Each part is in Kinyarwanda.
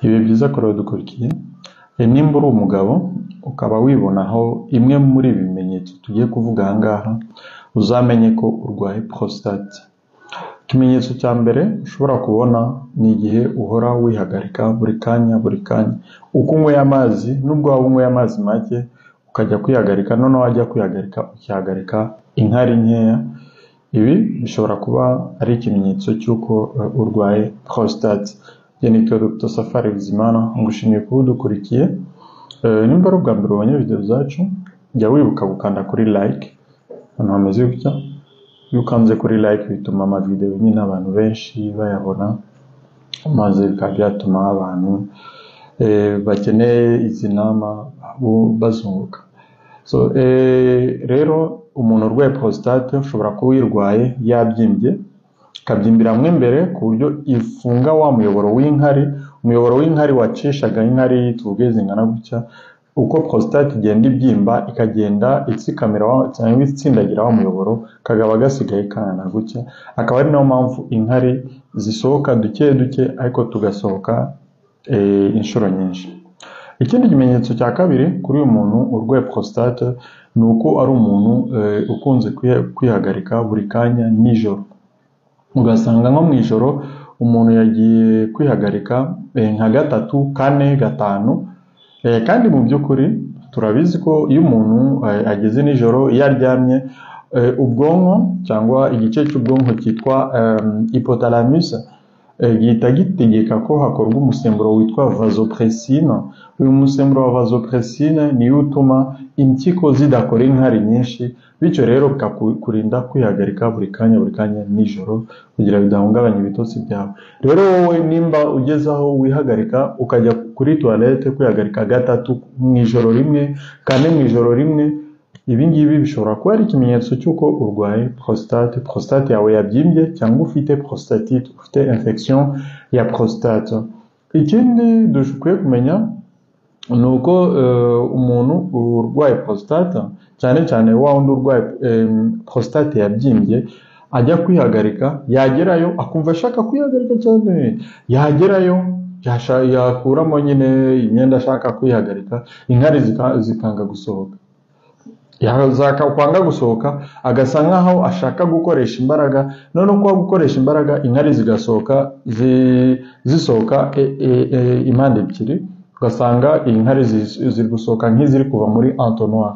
Ibihe byiza kuri abadukurikiye, nimba uri umugabo ukaba wibonaho imwe muri ibi bimenyetso tugiye kuvuga aha ngaha, uzamenye ko urwaye prostate. Ikimenyetso cya mbere ushobora kubona ni igihe uhora wihagarika buri kanya buri kanya, uko unyweye amazi nubwo waba unyweye amazi make ukajya kwihagarika, noneho wajya kwihagarika ukihagarika inkari nkeya, ibi bishobora kuba ari ikimenyetso cy'uko urwaye prostate. Njye nitwa Dr Safari Bizimana, ngushimiye kuba udukurikiye. Nimba ari ubwa mbere ubonye video zacu, jya wibuka gukanda kuri like, ahantu hameze gutya. Iyo ukanze kuri like bituma amavideo nyine abantu benshi bayabona, maze bikaba byatuma abantu bakeneye izi nama bazunguka. So, rero umuntu urwaye prostate ushobora kuba uyirwaye yabyimbye, ikabyimbira mo imbere ku buryo ifunga wa muyoboro w'inkari, umuyoboro w'inkari wacishaga inkari tuvuge zingana gutya, uko prostate igenda ibyimba ikagenda itsikamira cyangwa itsindagira wa muyoboro, kakaba gasigaye kangana gutya, akaba ari nayo mpamvu inkari zisohoka duke duke ariko tugasohoka inshuro nyinshi. Ikindi kimenyetso cya kabiri kuri uyu muntu urwaye prostate ni uko ari umuntu ukunze kwihagarika buri kanya nijoro. Ugasanga nko mu ijoro umuntu yagiye kwihagarika nka gatatu, kane, gatanu, kandi mu by'ukuri turabizi ko iyo umuntu ageze nijoro iyo aryamye, ubwonko cyangwa igice cy'ubwonko cyitwa hypothalamus gihita gitegeka ko hakorwa umusemburo witwa vasopressine. Uyu musemburo wa vasopressine niwo utuma impyiko zidakora inkari nyinshi, bityo rero bikakurinda kwihagarika buri kanya buri kanya nijoro kugira bidahungabanya ibitotsi byawe. Rero wowe nimba ugeze aho wihagarika ukajya kuri toilette kwihagarika gatatu mu ijoro rimwe, kane mu ijoro rimwe, ibi ngibi bishobora kuba ari ikimenyetso cy'uko urwaye prostate, prostate yawe yabyimbye cyangwa ufite prostatite, ufite infection ya prostate. Ikindi dukwiye kumenya ni uko umuntu urwaye prostate, cyane cyane wa wundi urwaye prostate yabyimbye, ajya kwihagarika, yagerayo akumva ashaka kwihagarika cyane, yagerayo yakuramo nyine imyenda ashaka kwihagarika, inkari zikanga gusohoka. Kwanga gusohoka agasa nkaho ashaka gukoresha imbaraga, noneho kuba gukoresha imbaraga inkari zigasohoka zisohoka impande ebyiri, ugasanga inkari ziri gusohoka nk'iziri kuva muri entonnoir,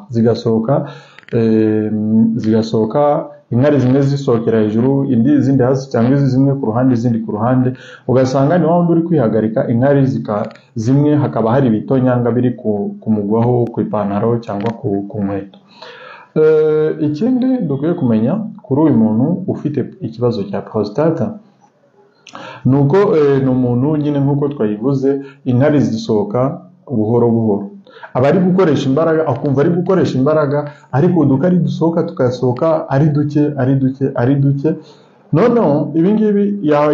zigasohoka inkari zimwe zisohokera hejuru, indi izindi hasi, cyangwa zimwe ku ruhande izindi ku ruhande, ugasanga ni wa wundi uri kwihagarika inkari zimwe hakaba hari ibitonyanga biri kumugwaho ku ipantaro cyangwa ku nkweto. Ikindi dukwiye kumenya kuri uyu muntu ufite ikibazo cya prostate ni uko ni umuntu nyine nk'uko twayivuze, inkari zisohoka buhoro buhoro, aba ari gukoresha imbaraga, akumva ari gukoresha imbaraga, ariko udukari dusohoka tugasohoka ari duke ari duke ari duke. Noneho ibi ngibi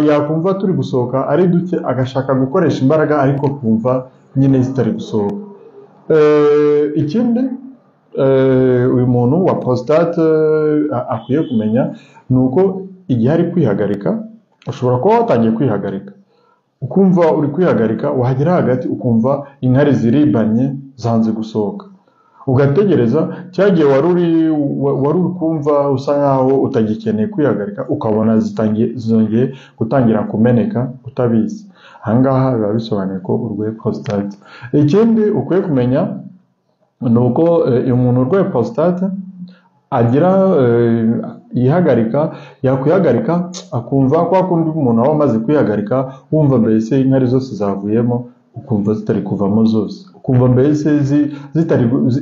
yakumva turi gusohoka ari duke, agashaka gukoresha imbaraga ariko kumva nyine zitari gusohoka. Ikindi uyu muntu wa prostate akwiye kumenya ni uko igihe ari kwihagarika, ushobora kuba watangiye kwihagarika ukumva uri kwihagarika, wagera hagati ukumva inkari ziribanye zanze gusohoka, ugategereza cya gihe wari uri kumva usa nkaho utagikeneye kwihagarika, ukabona zongeye gutangira kumeneka utabizi. Aha ngaha biba bisobanuye ko urwaye prostate. Ikindi ukwiye kumenya ni uko umuntu urwaye prostate agira yihagarika, yakwihagarika akumva kwa kundi umuntu aba amaze kwihagarika, wumva mbese inkari zose zavuyemo, ukumva zitari kuvamo zose, ukumva mbese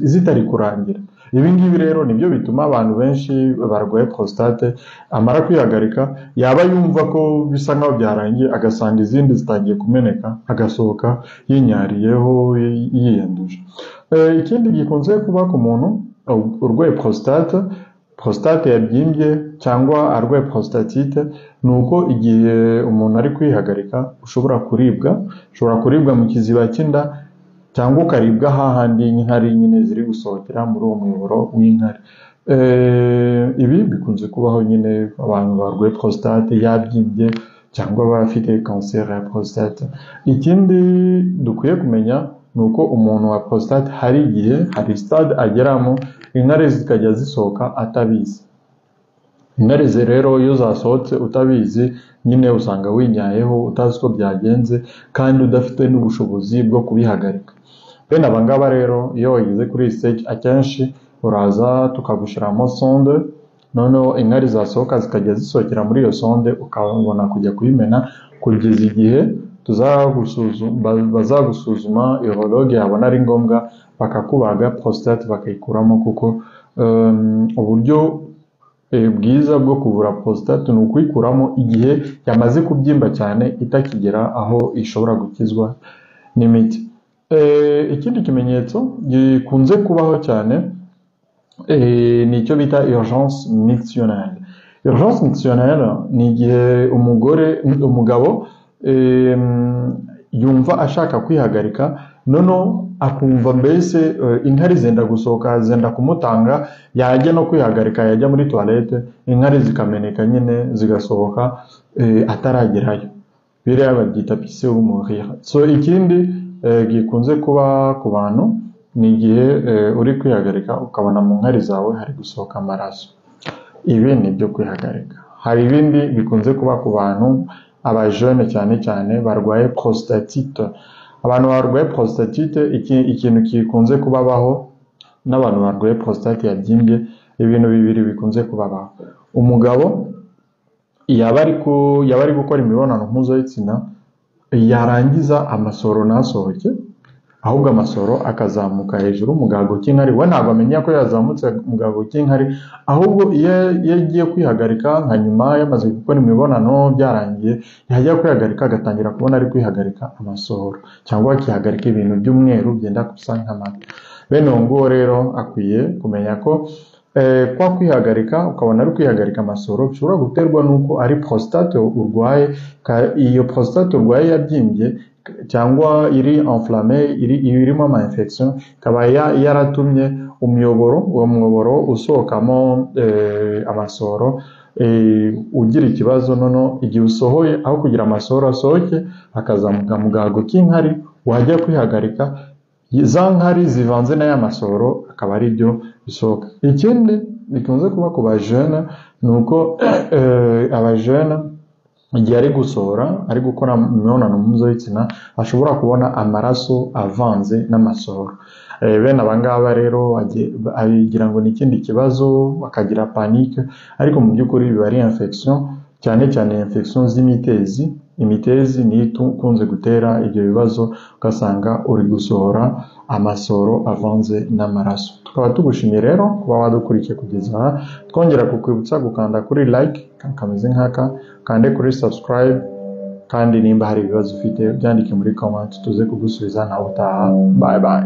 zitari kurangira. Ibi ngibi rero nibyo bituma abantu benshi barwaye prostate amara kwihagarika, yaba yumva ko bisa nkaho byarangiye, agasanga izindi zitangiye kumeneka, agasohoka yinyariyeho yiyanduje. Ikindi gikunze kuba ku muntu urwaye prostate, prostate yabyimbye cyangwa arwaye prostatite, ni uko igihe umuntu ari kwihagarika ushobora kuribwa, ushobora kuribwa mu kiziba cy'inda cyangwa ukaribwa hahandi inkari nyine ziri gusohokera muri uwo muyoboro w'inkari. Ibi bikunze kubaho nyine abantu barwaye prostate yabyimbye cyangwa abafite kanseri ya prostate. Ikindi dukwiye kumenya ni uko umuntu wa prostate hari igihe, hari stade ageramo inkari zikajya zisohoka atabizi. Inkari rero iyo zasohotse utabizi nyine usanga winyayeho utazi uko byagenze kandi udafite n'ubushobozi bwo kubihagarika. Bene aba ngaba rero iyo wageze kuri iyi stage akenshi uraza tukagushyiramo sonde, noneho inkari zasohoka zikajya zisohokera muri iyo sonde, ukabona kujya kuyimena kugeza igihe bazagusuzuma, urologue yabona ari ngombwa bakakubaga prostate bakayikuramo, kuko uburyo bwiza bwo kuvura prostate ni ukuyikuramo igihe yamaze kubyimba cyane itakigera aho ishobora gukizwa n'imiti. Ikindi kimenyetso gikunze kubaho cyane ni icyo bita urgence mictionnelle. Urgence mictionnelle ni igihe umugabo yumva ashaka kwihagarika, noneho akumva mbese inkari zenda gusohoka, zenda kumutanga, yajya no kwihagarika, yajya muri toilette inkari zikameneka nyine zigasohoka ataragerayo. Biriya babyita pisser ou mourir. So ikindi gikunze kuba ku bantu ni igihe uri kwihagarika ukabona mu nkari zawe hari gusohoka amaraso. Ibi ni ibyo kwihagarika. Hari ibindi bikunze kuba ku bantu abajene cyane cyane barwaye prostatite. Abantu barwaye prostatite, ikintu gikunze kubabaho n'abantu barwaye prostate yabyimbye, ibintu bibiri bikunze kubabaho. Umugabo yaba ari gukora imibonano mpuzabitsina, yarangiza amasohoro ntasohoke, ahubwo amasohoro akazamuka hejuru mu gahago k'inkari. We ntabwo amenya ko yazamutse mu gahago k'inkari, ahubwo iyo agiye kwihagarika nka nyuma yamaze gukora imibonano byarangiye, yajya kwihagarika agatangira kubona ari kwihagarika amasohoro, cyangwa akihagarika ibintu by'umweru byenda gusa nk'amata. Bene uwo nguwo rero akwiye kumenya ko kwa kwihagarika ukabona ari kwihagarika amasohoro bishobora guterwa n'uko ari prostate urwaye. Iyo prostate urwaye yabyimbye cyangwa iri enflammé, irimo ama infection, ikaba yaratumye umuyoboro, uwo muyoboro usohokamo amasohoro ugira ikibazo, noneho igihe usohoye aho kugira amasohoro asohoke akazamuka mu gahago k'inkari, wajya kwihagarika za nkari zivanze n'aya masohoro akaba ari byo bisohoka. Ikindi bikunze kuba ku bajene ni uko abajene igihe ari gusohora, ari gukora imibonano mpuzabitsina, ashobora kubona amaraso avanze n'amasohoro. Bene aba ngaba rero agira ngo ni ikindi kibazo, bakagira panique, ariko mu by'ukuri biba ari infection, cyane cyane infection z'imitezi. Imitezi niyo ikunze gutera ibyo bibazo, ugasanga uri gusohora amasohoro avanze n'amaraso. Tukaba tugushimiye rero kuba wadukurikiye kugeza aha, twongera kukwibutsa gukanda kuri like kameze nk'aka, kande kuri subscribe, kandi nimba hari ibibazo ufite byandike muri comment tuze kugusubiza. Nawe utaha, bye bye.